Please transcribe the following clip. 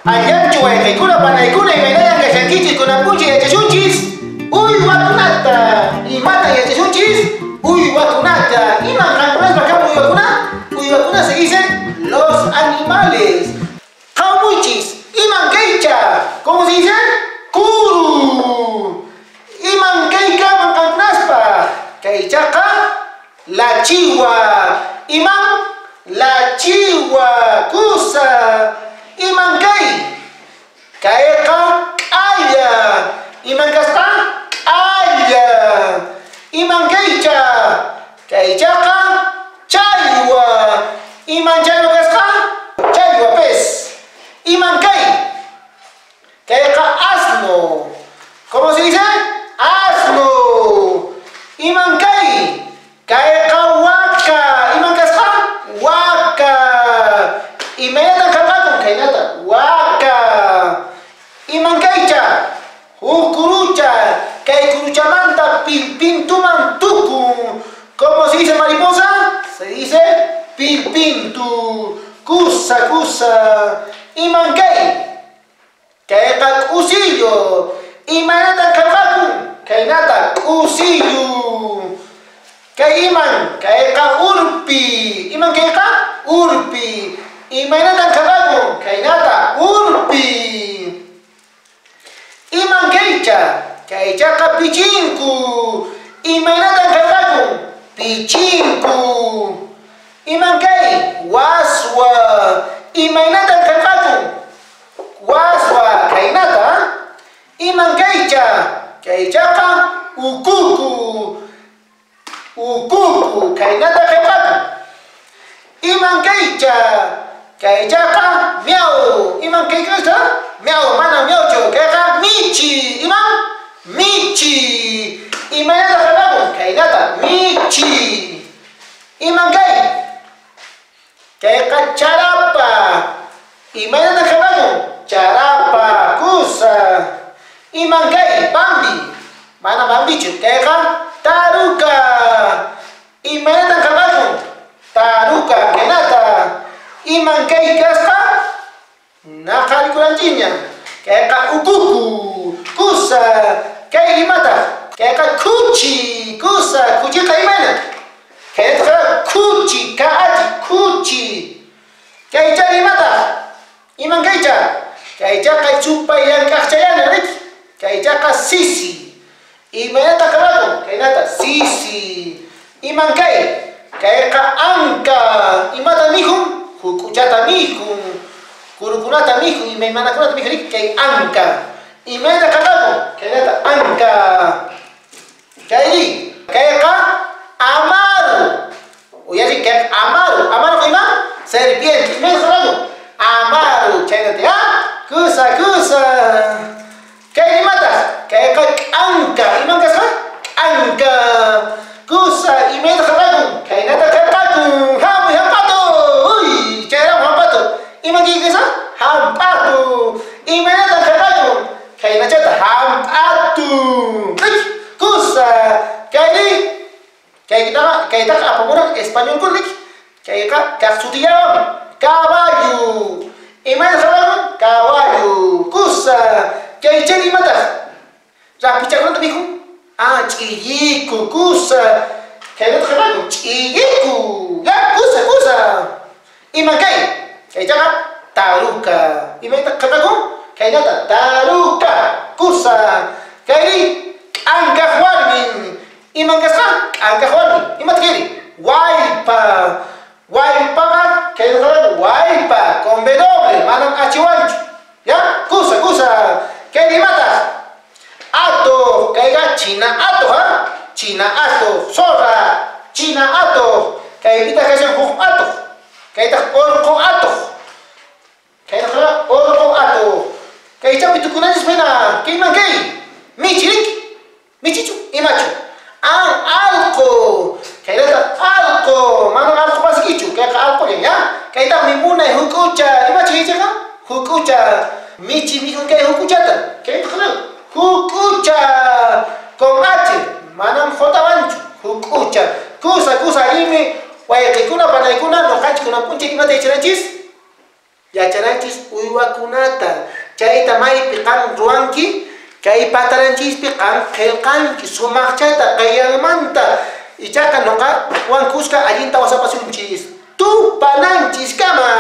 Allanchu wayqiykuna panaykuna imaynayan kashankichis kunan p'unchay yachashunchis uywakunata. Imatan yachashunchis uywakunata. Iman qankunaspa kan uywakuna? Uywakuna se dicen los animales. Qawmuychis iman kaycha. ¿Cómo se dice? Kuru. Iman kaykaman qankunaspa. Kaychaqa la chiwa. Iman la chiwa kusa. Iman kay. Kayqa k'alla. Iman kasqa k'alla. Iman kaycha. Kaychaqa challwa. Iman challwa kasqa challwa pez. Iman kay. Kayqa asno. ¿Cómo se dice? Asno. Iman kay. Kayqa waka. Iman kasqa waka. Imaynatan qhawakun khaynata waka. Iman kaycha. Huk kurucha. Kay kuruchamanta pilpintuman tukun. ¿Cómo se dice mariposa? Se dice pilpintu. Kusa kusa. Iman kay. Kayqa k'usillu. Imaynatan qhawakun khaynata k'usillu. Kay iman kayqa urpi. Iman kayqa urpi. Imaynatan qhawakun khaynata urpi. Iman kaycha. Kaychaqa pichinku. Imaynatan qhawakun pichinku. Iman kay waswa. Imaynatan qhawakun waswa khaynata. Iman kaycha. Kaychaqa ukuku. Ukuku khaynata qhawakun. Iman kaycha. Kaychaqa miau. Iman kaycha miau mana miauchu. Kayqa michi. Iman michi. Imaynata qhawakun khaynata michi. Iman kay. Kayqa charapa. Imaynata qhawakun charapa kusa. Iman kay bambi. Mana bambichu. Kayqa taruka. Imaynatan qhawakun taruka khaynata. Iman kay kasqa naqarikuranchikña. Kayqa ukuku kusa. Kay imataq? Kayqa kuchi kusa. Kuchiqa imayna? Kaytaqa kuchi ka'achi kuchi. Kaycha imataq? Iman kaycha? Kaychaqa chupay llank'aqchayana riki. Kaychaqa sisi. Imaynata qhawakun khaynata sisi. Iman kay? Kayqa anka. Imata mikhun? Huk'uchata mikhun. Kurukunata mikhun. Imaymanakunata mikhun riki. Kay anka. Imaynata qhawakun khaynata anka. Kayri kayqa amaru. Uyari kayqa amaru. Amaru ima? Serpiente. Imaynata qhawakun amaru. Chaynata ya. Kusa kusa. Kay imataq? Kayqa k'anka. Iman kasqa? K'anka. Kusa. Imaynata qhawakun khaynata qhawakun. Hamuy hamp'atu. Uy, chayramu hamp'atu. Iman kay kasqa? Hamp'atu. Imaynata qhawakun khaynachata hamp'atu. Kusa. Kayri kaytaqa kaytaqa apamuran español riki. Kayqa kaq sutillawan caballo. Imaynata qhawakun caballo. Kusa. Kaychari imataq? Rapichakunata mikhun? Ah, ch'illiku kusa. Khaynata qhawakun ch'illiku. Ya, kusa kusa. Iman kay? Kaychaqa taruka. Imaynata qhawakun? Khaynata taruka. Kusa. Kayri k'ankaq warmin. Iman kasqa? K'ankaq warmin. Imataq kayri? Wallpa. Wallpaqa khaynata qhawakun wallpa con B doble, manam achiwanchu. Ya, kusa kusa. Kayri imataq? Atuq. Kayqa china atuq, ha? China atuq, zorra, china atuq. Kaypitaq kashan huk atuq. Kaytaq urqu atuq. Kaytaqa urqu atuq. Kaychapi tukunanchis payna. Kayman kay? Michi riki. Michichu imachu? An allqu. Kaynata allqu. Manam allqu pasikichu. Kayqa allqullan ya. Kaytaqmi munay huk'ucha. Imachu kaychaqa? Huk'ucha. Michi mikhun kay huk'uchata. Kaytaqa huk'ucha. Con H. Manam J wanchu. Huk'ucha. Kusa kusa imi wayqikuna panaykuna nuqanchik kunan p'unchay imata yachananchis? Yachananchis uywakunata. Chayta maypi qan ruwanki, kay pataranchispi qan qillqanki sumaqchata qayanmanta. Ichaqa nuqa wan kuska allinta wasapasunchis. Tupananchiskama.